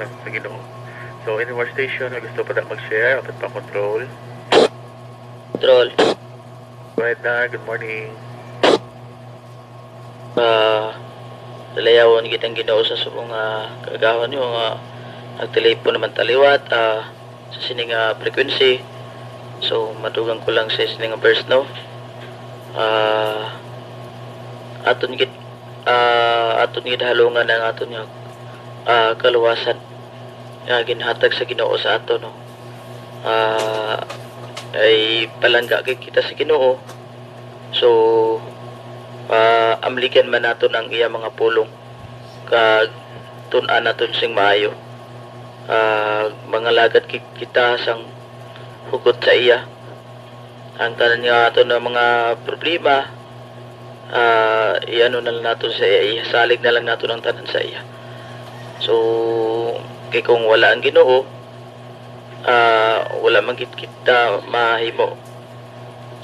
no, sa Ginoo. So, any more station nga gusto pa da mag-share, open pa, Control. Control. Go ahead, Dar. Good morning. Ah, dalayawon gid ang Ginoo sa subong nga kaagahon niyo nga nagtelipon naman ta liwat, ah, sa sini nga frequency. So, madugang ko lang sa sini nga verse, no? Ah, aton gid, ah, aton gid halungan ang aton nga, ah, kaluwasan nga ginhatag sa Ginoo sa aton, no? Ah, ay palangga gid kita sa Ginoo. So, ah, amligan man naton ang iya mga pulong, kag tun-an naton sing maayo. Ah, mangalagad ki-, kita sang hugot sa iya. Ang tanan nga aton nga mga problema, ah, iano na lang naton sa iya, isalig na lang naton ang tanan sa iya. So, kay kung wala ang Ginoo, ah, wala man gid kita mahimo.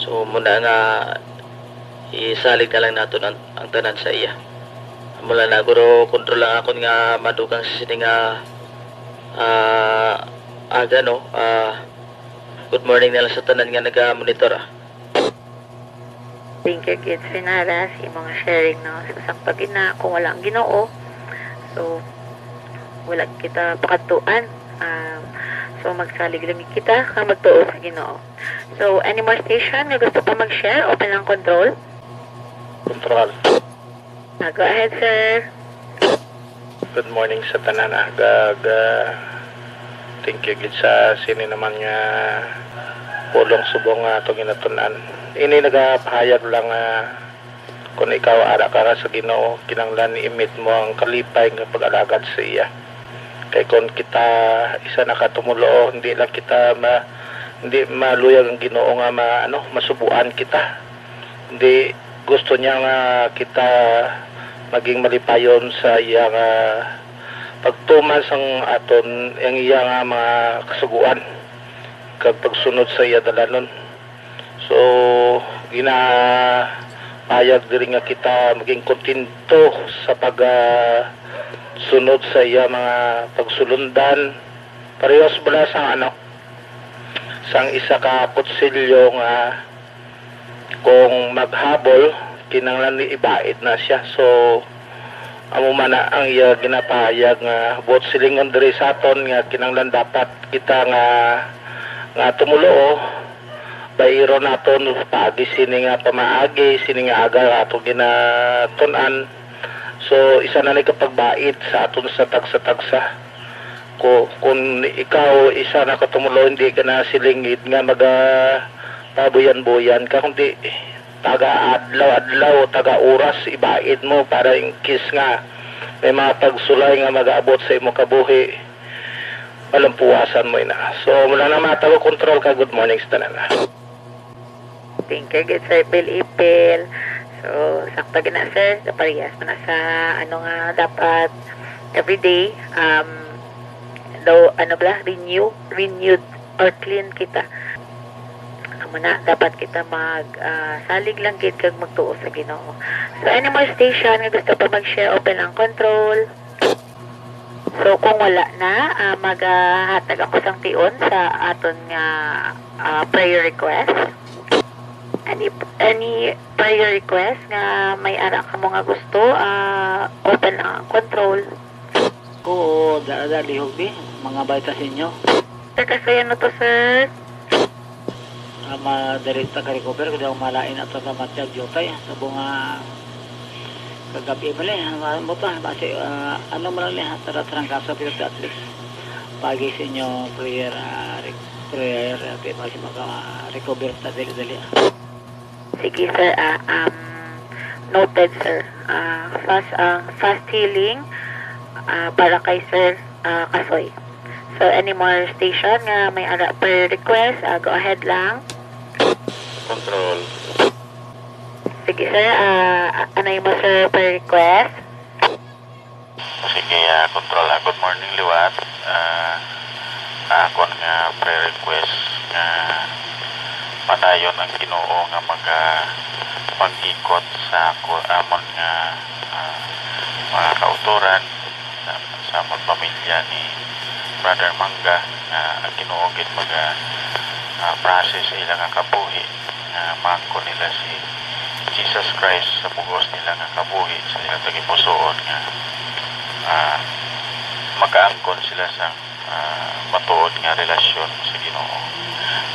So, muna nga isalig na lang naton ang, ang tanan sa iya. Mula na, guro, kontrol lang akon nga madugang sa sini nga, ah, aga, no? Ah, good morning na lang sa tanan nga naga-monitor, ah. Thank you gid, Sir Nara, sa imong sharing, no? So, sakto gid na, kung wala ang Ginoo, so, wala kita pakadtuan. Ah, so, magsalig lang kita kag magtuo sa Ginoo. So, any more station nga gusto pa mag-share? Open lang, control. Control. Ah, go ahead, sir. Good morning sa tanan, ah. Gag, ah, thank you gid sa sini naman nga pulong subong nga atong ginatun-an. Ini nagapahayag lang nga kung ikaw ara ka nga sa Ginoo, kinahanglan i-meet mo ang kalipay nga pag-alagad sa iya. Kay kung kita isa na ka tumuluo, hindi lang kita ma, hindi maluyag ang Ginoo nga ma, ano, masubuan kita. Hindi gusto niya nga kita maging malipayon sa iya nga pagtuman sang aton ang iya nga mga kasugoan kag pagsunod sa iya dalanon. So, ginapayag diri nga kita maging kontento sa pag, ah, sunod sa iya mga pagsulundan. Parehas bala sang, ano, sang isa ka kutsilyo nga kung maghabol, kinahanglan ni ibaid na siya. So, amo man na ang iya ginapahayag nga buot silingon diri sa aton nga kinahanglan dapat kita nga, nga tumuluo, bairon naton paagi sini nga pamaagi, sini nga aga nga aton ginatun-an. So, isa na ni ka pagbaid sa aton sa tagsa-tagsa. Ko, kung ikaw isa na ka tumuluo, hindi ka na silingid nga maga pabuyan-buyan ka, kundi taga adlaw-adlaw, taga oras, ibaid mo para in case nga may mga pagsulay nga mag-aabot sa imo kabuhi, malampuwasan mo ina. So, mula na, matago control ka. Good morning sa tanan. Thank you gid, Sir Phil Ipil. So, sakto gid na, sir. Kaparehas man na sa, ano, nga dapat everyday, um, daw, ano bala, renew, renewed or clean kita. Amo na, dapat kita mag, ah, salig lang gid kag magtuo sa Ginoo. So, any more station nga gusto pa mag-share, open ang control. So, kung wala na, ah, magahatag ako sang tion sa aton nga, ah, prayer request. Any, any prayer request nga may ara kamo nga gusto, ah, open lang ang control. Oo, da, da, lihog di. Mga balita sa inyo. Taga sayan na to, sir? Ah, madali ta ka-recover, kaya malain ato sa matyag jutay. Sa bunga kagabi mo ni, ano mo to, basi, ah, ano mo lang ni, tara-tarang kaso, pero at least, pagi sa inyo, prayer, ah, re-, prayer, ah, di ba, si maka-recover ta dali-dali, ah. Sige, sir. Ah, um, noted, sir. Ah, fast, ah, fast healing, ah, para kay Sir, ah, Kasoy. So, any more station nga may ara prayer request, ah, go ahead lang. Control. Sige, sir. Ah, anay mo, sir, prayer request. Sige, ah, control. Ah, good morning, liwat. Ah, akon nga prayer request nga padayon ang Ginoo nga maga-, mag-ikot sa ako, amon nga, ah, mga kautoran, sa, sa amon pamilya ni Brother Mangga, nga ang Ginoo gid maga, ah, process sa ila nga kabuhi, nga maangkon nila si Jesus Christ sa bug-os nila nga kabuhi, sa ila tagipusoon nga, ah, makaangkon sila sa, ah, matuod nga relasyon sa Ginoo.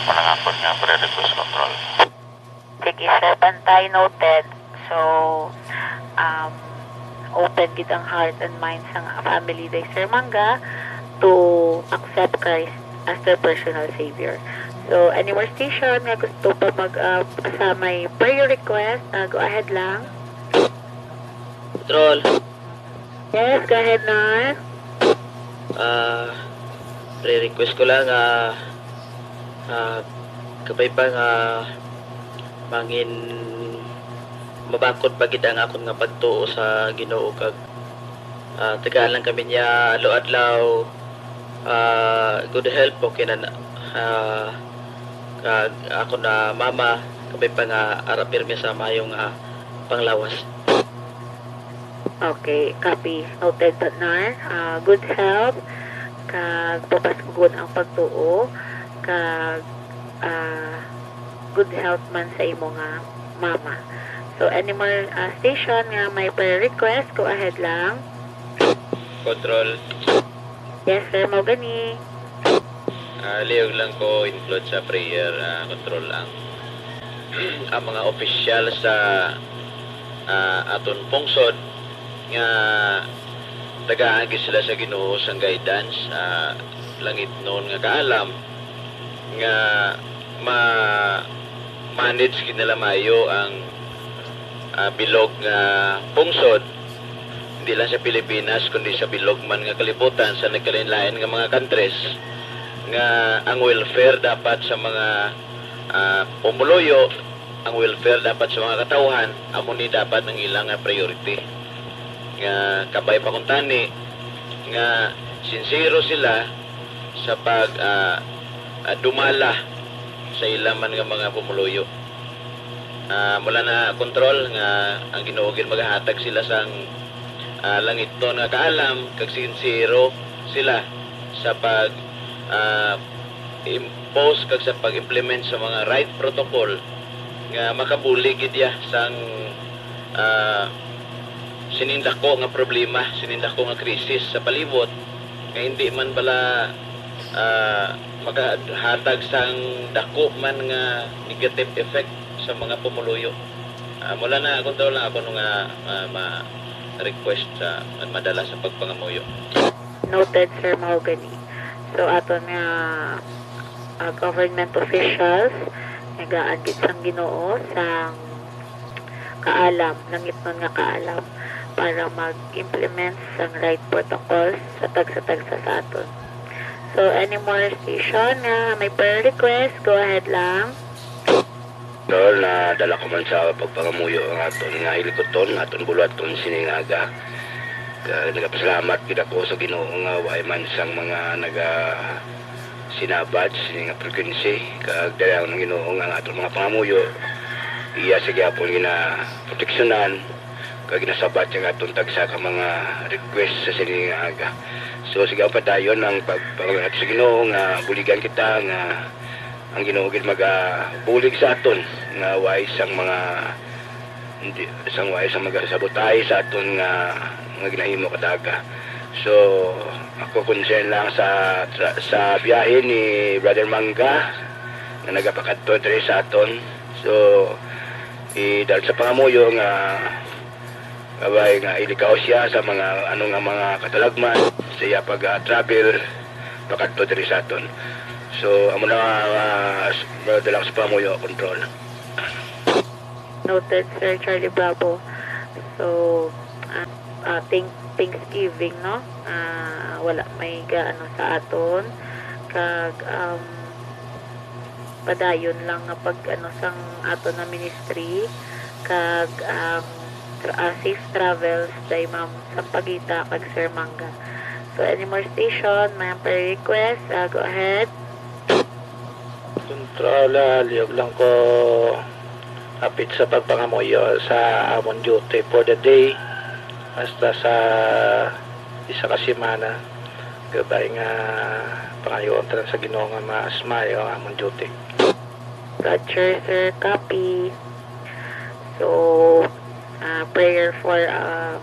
Mao na nga akon nga prayer request, control. Sige, sir. Bantay, noted. So, um, open gid ang heart and mind sang family day, Sir Mangga, to accept Christ as their personal Savior. So, any more station nga gusto pa mag, ah, sa may prayer request, ah, go ahead lang. Control. Yes, go ahead, Nar. Ah, re-request ko lang, ah, ah, kabay pa nga mangin mabakod pa gid ang akon nga pagtuo sa Ginoo, kag, ah, tagaan lang kami niya adlaw-adlaw, ah, good health, okay na na. Ah, kag akon na mama, kami pa nga ara pirmi sa mayo nga panglawas. Okay, copy. Noted, partner. Ah, good health, kag papaskugon ang pagtuo, kag, ah, good health man sa imo nga mama. So, any more, ah, station nga may prayer request, go ahead lang. Control. Yes, sir, mao gani. Ah, lihog lang ko include sa prayer, ah, control ang ang mga opisyal sa, ah, aton pungsod nga tagaan gid sila sa Ginoo sang guidance, ah, langitnon nga kaalam nga ma-manage gid nila maayo ang, ah, bilog nga pungsod, hindi lang sa Pilipinas kundi sa bilog man nga kalibutan, sa nagkalain-lain nga mga countries, nga ang welfare dapat sa mga, ah, pumuluyo, ang welfare dapat sa mga katawhan, amo ni dapat ang ilang nga priority. Nga kabay pa kuntani nga sinsero sila sa pag, ah, ah, dumala sa ila man nga mga pumuluyo. Ah, mula na control nga ang Ginoo gid magahatag sila sang, ah, langitnon nga kaalam, kag sinsero sila sa pag, ah, impose kag sa pag-implement sa mga right protocol nga makabulig gid iya sang, ah, sining dako nga problema, sining dako nga krisis sa palibot, nga hindi man bala, ah, makahatag sang dako man nga negative effect sa mga pumuluyo. Ah, mula na, control lang ako nung, ah, ah, ma-request sa madala sa pagpangamuyo. Noted, Sir Mahogany. So, aton nga, ah, government officials, nagaan gid sang Ginoo sang kaalam, langitnon nga kaalam, para mag-implement sang right protocols sa tagsa-tagsa sa aton. So, any more station nga may prayer request, go ahead lang. Lord, nadala ko man sa pagpangamuyo ang aton nga hilikuton, aton buluhaton sini nga aga. Kag nagapasalamat gid ako sa Ginoo nga way man sang mga naga sinabad sini nga frequency. Kag dali ang Ginoo nga ang aton mga pangamuyo, iya sa gihapon ginaproteksyonan kag ginasabat ang aton tagsa ka mga request sa sini nga aga. So, sige, padayon ang pagpangamuyo nato sa Ginoo nga buligan kita nga ang Ginoo gid magabulig sa aton nga way sang mga hindi sang way sang magasabotay sa aton nga mga ginahimo kada aga. So, ako concern lang sa tra- sa biyahe ni Brother Mangga nga nagapakadto diri sa aton. So, idal sa pangamuyo nga kabay nga ilikaw siya sa mga ano nga mga katalagman sa iya pag-travel pakadto diri sa aton. So, amo na, ah, s- dala sa pangamuyo, control. Noted, Sir Charlie Bravo. So, ah, ah, thank, Thanksgiving, no? Ah, wala may gaano sa aton. Kag, um, padayon lang nga pag, ano, sang aton na ministry. Kag, um, tra- ah, safe travels, day, Ma'am Sampagita kag Sir Mangga. So, any more station, may prayer request, ah, go ahead. Control, ah, lihog lang ko apit sa pagpangamuyo sa amon duty for the day hasta sa isa ka semana. Kabay nga pangayoon tanan sa Ginoo nga mas maayo ang amon duty. Roger, sir. Copy. So, ah, prayer for, um,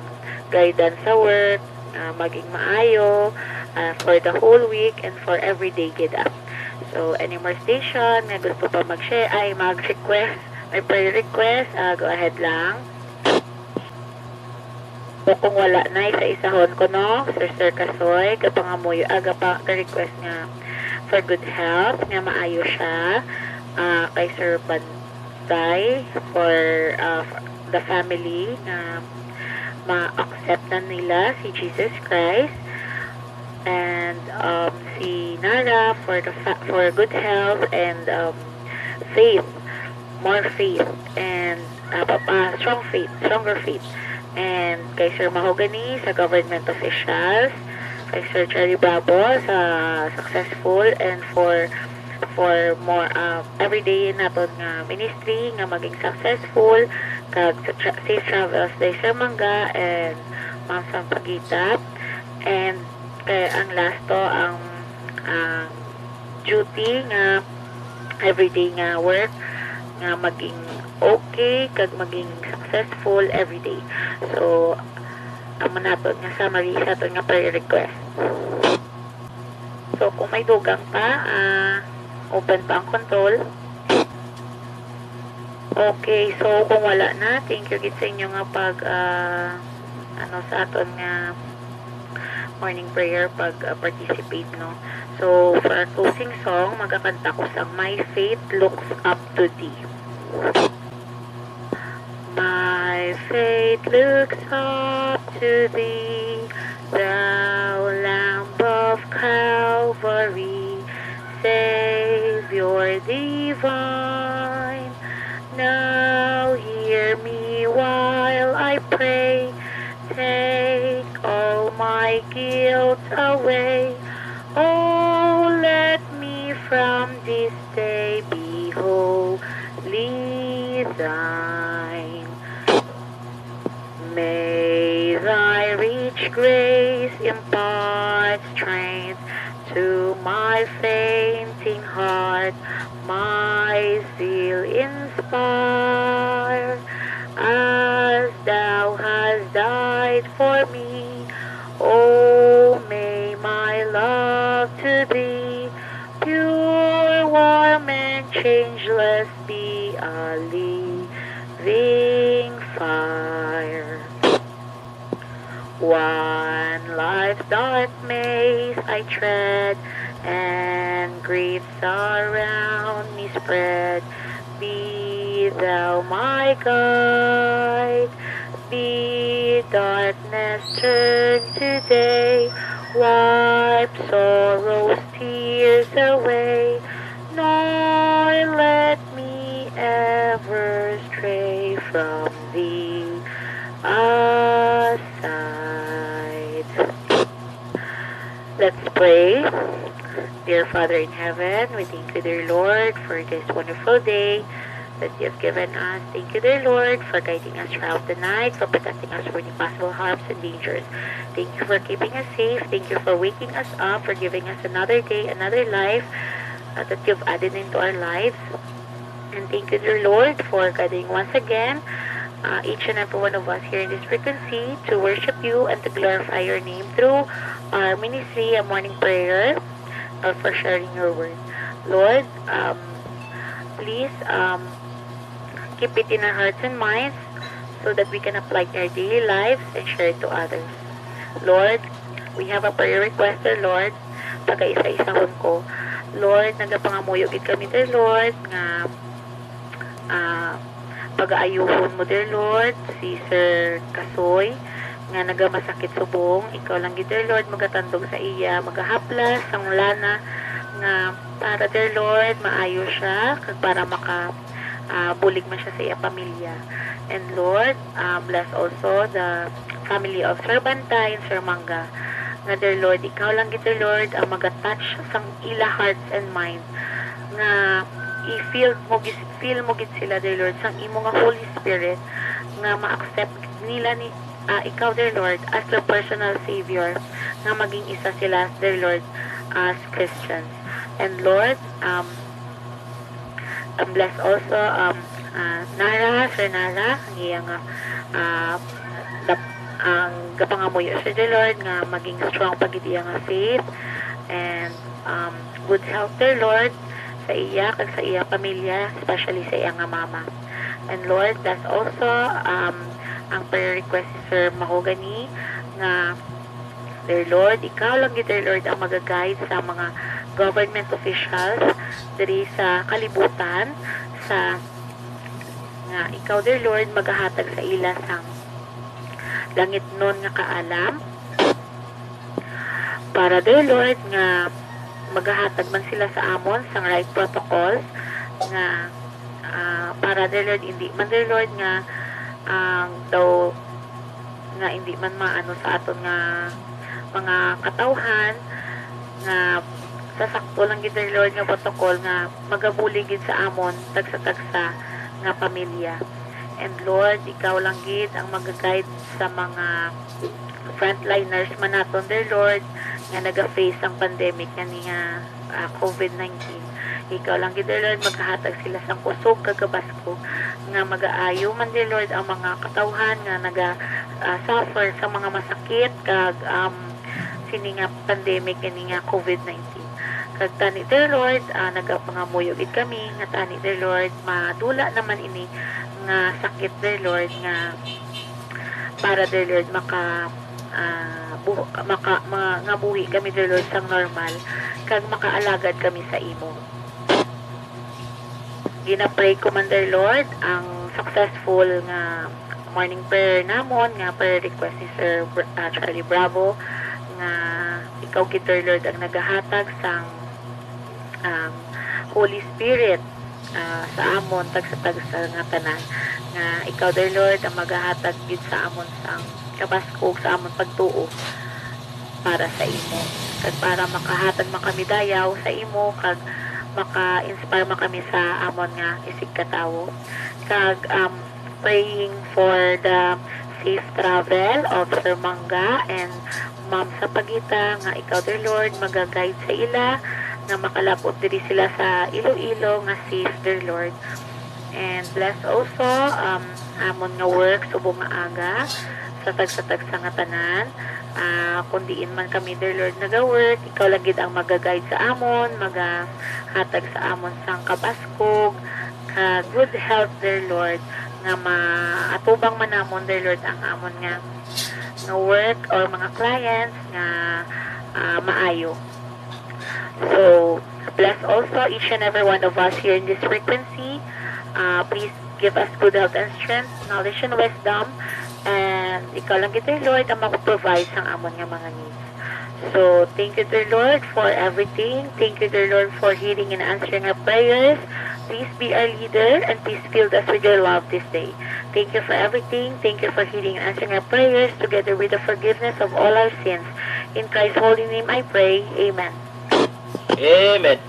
guidance sa work, ah, maging maayo, ah, for the whole week and for every day gid, ah. So, any more station nga gusto pa mag-share, ay, mag-request, may prayer request, ah, go ahead lang. O kung wala na, isa-isahon ko, no, Sir, Sir Kasoy, gapangamuyo, ah, gapa-, request nga for good health, nga maayo siya, ah, kay Sir Bantay, for, ah, for the family, nga ma-accept na nila si Jesus Christ, and, um, si Nara for the fa- for good health and, um, faith, more faith, and uh, pa- uh, strong faith, stronger faith. And kay Sir Mahogany sa government officials, kay Sir Charlie Bravo sa successful, and for for more uh, everyday naton nga ministry nga maging successful, kag sa tra- safe travels day Sir Mangga and Ma'am Sampagita. And kay ang last to ang ang duty nga everyday nga work nga maging okay kag maging successful everyday. So, amo nato nga summary sa aton nga prayer request. So, kung may dugang pa, ah, open pa ang control. Okay, so kung wala na, thank you gid sa inyo nga pag, ah, ano, sa aton nga morning prayer, pag, ah, participate, no? So, for our closing song, magakanta ko sang My Faith Looks Up to Thee. My faith looks up to thee, thou Lamb of Calvary, Savior divine. Now hear me while I pray, take all my guilt away. Oh, let me from this day be wholly thine. May thy rich grace impart strength to my fainting heart, my zeal inspire. As thou hast died for me, oh, may my love to thee, pure, warm, and changeless, be a living fire. One life's dark maze I tread, and griefs around me spread. Be thou my guide, be darkness turned to day, wipe sorrow's tears away, nor let me ever stray from thee aside. Let's pray. Dear Father in heaven, we thank you, dear Lord, for this wonderful day that you have given us. Thank you, dear Lord, for guiding us throughout the night, for protecting us from any possible harms and dangers. Thank you for keeping us safe. Thank you for waking us up, for giving us another day, another life, uh, that you've added into our lives. And thank you, dear Lord, for gathering once again, uh, each and every one of us here in this frequency to worship you and to glorify your name through our ministry, a morning prayer, or for sharing your word. Lord, um, please, um, keep it in our hearts and minds so that we can apply it in our daily lives and share it to others. Lord, we have a prayer request, dear Lord. Pagaisa-isahon ko. Lord, nagapangamuyo gid kami, dear Lord, nga, ah, pagaayuhon mo, dear Lord, si Sir Kasoy, nga nagamasakit subong. Ikaw lang gid, dear Lord, magatandog sa iya, magahaplas sang lana nga para, dear Lord, maayo siya, kag para maka, ah, bulig man siya sa iya pamilya. And Lord, ah, bless also the family of Sir Bantay and Sir Mangga. Nga, dear Lord, ikaw lang gid, dear Lord, ang maga-touch sang ila hearts and mind. Nga i-feel mo gid, feel mo gid sila, dear Lord, sang imo nga Holy Spirit, nga ma-accept nila ni, ah, ikaw, dear Lord, as their personal Savior, nga maging isa sila, dear Lord, as Christians. And Lord, um, and bless also, um, ah, Nara, Sir Nara, ang iya nga, ah, dap-, ang gapangamuyo sa the Lord nga maging strong pa gid iya nga faith and, um, good health, dear Lord, sa iya kag sa iya pamilya, especially sa iya nga mama. And Lord, bless also, um, ang prayer request ni Sir Mahogany nga, dear Lord, ikaw lang gid, dear Lord, ang maga-guide sa mga government officials diri sa kalibutan, sa, nga ikaw, dear Lord, magahatag sa ila sang langitnon nga kaalam. Para, dear Lord, nga magahatag man sila sa amon sang right protocols nga Ah, para, dear Lord, hindi man, dear Lord, nga ang daw nga hindi man maano sa aton nga mga katawhan nga sa sakto lang gid, dear Lord, nga protocol nga magabulig gid sa amon tagsa-tagsa nga pamilya. And Lord, ikaw lang gid ang mag-guide sa mga frontliners man naton, dear Lord, nga naga-face ang pandemic nga ni nga ah, COVID nineteen. Ikaw lang gid, dear Lord, magahatag sila sang kusog kag kabaskog nga magaayo man, dear Lord, ang mga katawhan nga naga ah, suffer sa mga masakit kag um, sini nga pandemic ini nga COVID nineteen. Kag tani, dear Lord, ah, nagapangamuyo gid kami nga tani, dear Lord, madula naman ini nga sakit, dear Lord, nga para, dear Lord, maka ah, buh- maka, ma, nga buhi kami, dear Lord, sang normal, kag makaalagad kami sa imo. Gina-pray ko man, dear Lord, ang successful nga morning prayer namon, nga prayer request ni Sir Br- ah, Charlie Bravo, nga ikaw gid, dear Lord, ang nagahatag sang um, Holy Spirit ah, sa amon tagsa-tagsa nga tanan, nga ikaw, dear Lord, ang magahatag gid sa amon sang kabaskog sa amon pagtuo para sa imo, kag para makahatag man kami dayaw sa imo, kag maka-inspire man kami sa amon nga isigkatawo. Kag um, praying for the safe travel of Sir Mangga and Ma'am Sapagita, nga ikaw, dear Lord, maga-guide sa ila, nga makalab-ot diri sila sa Iloilo nga safe, dear Lord. And bless also um, amon nga work subong nga aga sa tagsa-tagsa nga tanan. Ah, kung diin man kami, dear Lord, naga-work, ikaw lang gid ang maga-guide sa amon, magahatag sa amon sang kabaskog, ka good health, dear Lord, nga maatubang man namon, dear Lord, ang amon nga nga work or mga clients nga ah, maayo. So, bless also each and every one of us here in this frequency. Uh, please give us good health and strength, knowledge and wisdom, and ikaw lang gid, dear Lord, ang mag-provide sang amon nga mga needs. So, thank you, dear Lord, for everything. Thank you, dear Lord, for hearing and answering our prayers. Please be our leader and please fill us with your love this day. Thank you for everything. Thank you for hearing and answering our prayers together with the forgiveness of all our sins. In Christ's holy name I pray. Amen. Amen.